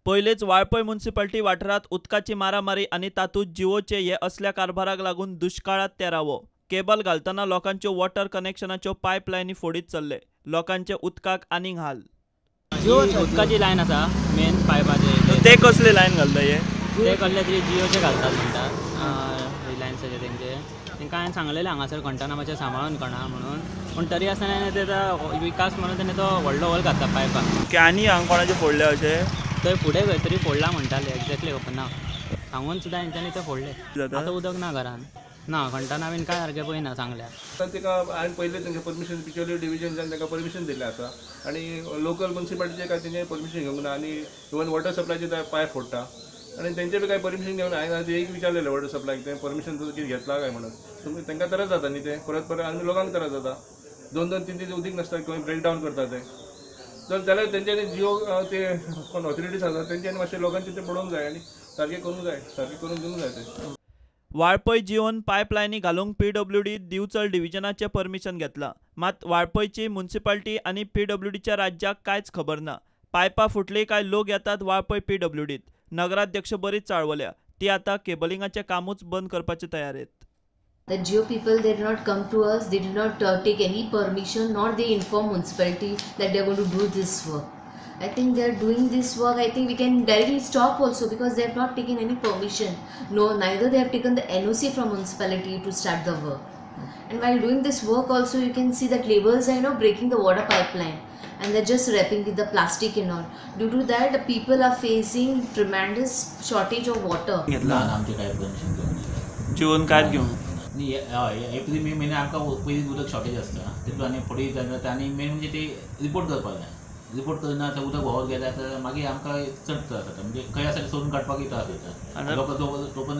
पयलेच वाळपय म्युनिसिपालिटी वाठारांत उदकाची मारामारी आनी तातूंत जिओचे हे असल्या कारभाराक लागून दुश्काळांत तेरावो. केबल घालतना लोकांच्यो वॉटर कनेक्शनाच्यो पायपलायनी फोडीत चल्ले. लोकांचे उदकाक आनीक हाल. उदकाची लायन आसा मेन पायपाचे. ते कसले लायन घालता हे? ते कसले तरी जिओचे घालतात म्हणटा रिलायन्साचे तेंचे. तांकां हांवें सांगलेलें हांगासर खणटना मातशें सांबाळून खणा म्हणून, पूण तरी आसतना ते विकास म्हणून तेणें तो व्हडलो होल घातला पायपाक. आनी हांगा कोणाचे फोडले अशें? थंय फुडें खंय तरी फोडला म्हणटाले, एक्झॅक्टली खबर ना. सांगून सुद्दां तेंच्यांनी ते फोडले. आतां उदक ना घरान, ना खणटना बीन कांय सारकें पळयना सांगल्यार. ताका हांवें पयलीं तांकां परमिशन बिचोली डिविजनच्यान तांकां परमिशन दिल्लें आसा आनी लोकल म्युनिसिपालिटीचें काय तेंचे परमिशन घेवंक ना आनी इवन वॉटर सप्लायचे ते पायप फोडटा आनी तेंचे बी कांय परमिशन घेवंक ना. हांवें एक विचारलेलें वॉटर सप्लायक तें परमिशन कितें घेतलां काय म्हणून. तुमी तांकां त्रास जाता न्ही, ते परत परत आनी लोकांक त्रास जाता. 2 2 3 3 उदीक नासता, खंय ब्रेकडावन करता ते. तर जाल्यार तेंच्यांनी जिओ ते कोण ऑथॉरिटीज आसा तेंच्यांनी मातशें लोकांचे ते पळोवंक जाय आनी सारकें करूंक जाय, सारकें करून दिवंक जाय ते. वाळपय जिओन पायपलायनी घालूंक पीडब्ल्यूडी दिवचल डिव्हिजनाचें परमिशन घेतलां. मात वाळपयची म्युनिसिपालिटी आनी पीडब्ल्यूडीच्या राज्याक कांयच खबर ना. पायपां फुटली काय लोक येतात वाळपय पीडब्ल्यूडीत. नगराध्यक्ष बरीच चाळवल्या. ती आतां केबलिंगाचें कामूच बंद करपाचे तयारेत. The Jio people, they did not come to us, they did not take any permission, nor they inform municipality that they are going to do this work. I think they are doing this work. I think we can directly stop also because they have not taken any permission. No, neither they have taken the NOC from municipality to start the work. And while doing this work also, you can see that laborers are, you know, breaking the water pipeline and they're just wrapping with the plastic and all. Due to that, the people are facing tremendous shortage of water. Jeon काय घेवंक? एप्रील मे म्हयन्याक आमकां पयलीं उदक shortage आसता तितून आनी फुडें जाता आनी मेन म्हणजे ते रिपोर्ट करपाक जाय. रिपोर्ट करना आतां उदक व्हांवत गेलें आतां मागीर आमकां चड त्रास जाता, म्हणजे खंय आसा तें सोदून काडपाकूय त्रास जाता, लोक तो पण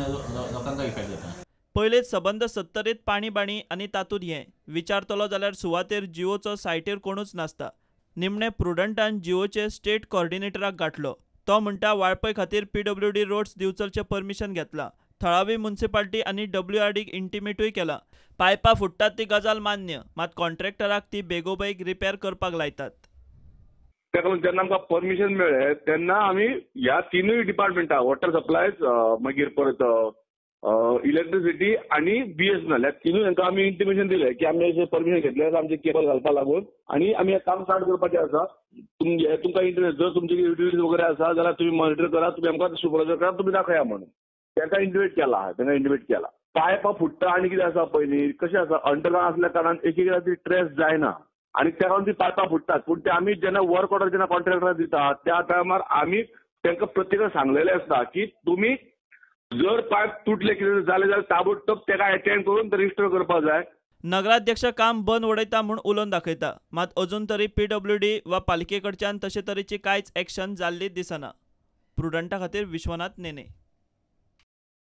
लोकांक इफेक्ट जाता. पयलेच सबंद 70 पाणी बाणी आनी तातूंत हें विचारतलो जाल्यार सुवातेर जिओचो सायटीर कोणूच नासता. निमणे प्रुडंटान जिओचे स्टेट कॉर्डिनेटराक गांठलो. तो म्हणटा वाळपय खातीर पीडब्ल्यूडी रोड्स दिवचलचें परमिशन घेतलां. थळावी म्युनिसिपालिटी आनी डब्ल्यूआरडीक इंटिमेटूय केलां. पायपां फुट्टात ती गजाल मान्य, मात कॉन्ट्रॅक्टराक ती बेगोबेग रिपेर करपाक लायतात. ताका लागून जेन्ना आमकां परमिशन मेळ्ळें तेन्ना आमी ह्या तिनूय डिपार्टमेंटां वॉटर सप्लाय, मागीर परत इलेक्ट्रिसिटी आनी बीएसएनएल ह्या तिनूय हांकां आमी इंटिमेशन दिलें की आमी अशें परमिशन घेतलें आसा आमचें केबल घालपा लागून आनी आमी हें काम स्टार्ट करपाचें आसा. तुमकां इंटरेस्ट जर तुमची युटिलिटीज वगैरे आसा जाल्यार तुमी मॉनिटर करा, तुमी आमकां सुपरवायजर करा, तुमी दाखया म्हणून. तांकां इंटिमेट केला, तांकां इंटिमेट केला. पायपां फुट्टा आनी कितें आसा पयलीं कशें आसा अंडरग्रावंड आसल्या कारणान एक एकदां ती ट्रेस जायना आनी त्या कारणान ती पायपां फुट्टात. पूण ते आमी जेन्ना वर्क ऑर्डर जेन्ना कॉन्ट्रॅक्टराक दिता त्या टायमार आमी तांकां प्रत्येकाक सांगलेलें आसता की तुमी जर पायप तुटले कितें जालें जाल्यार ताबडतोब ताका एटेंड करून रजिस्टर करपाक जाय. नगराध्यक्ष काम बंद उडयता म्हूण उलोवन दाखयता, मात अजून तरी पीडब्ल्यूडी वा पालिके कडच्यान तशे तरेची कांयच एक्शन जाल्ली दिसना. प्रुडंटा खातीर विश्वनाथ नेने.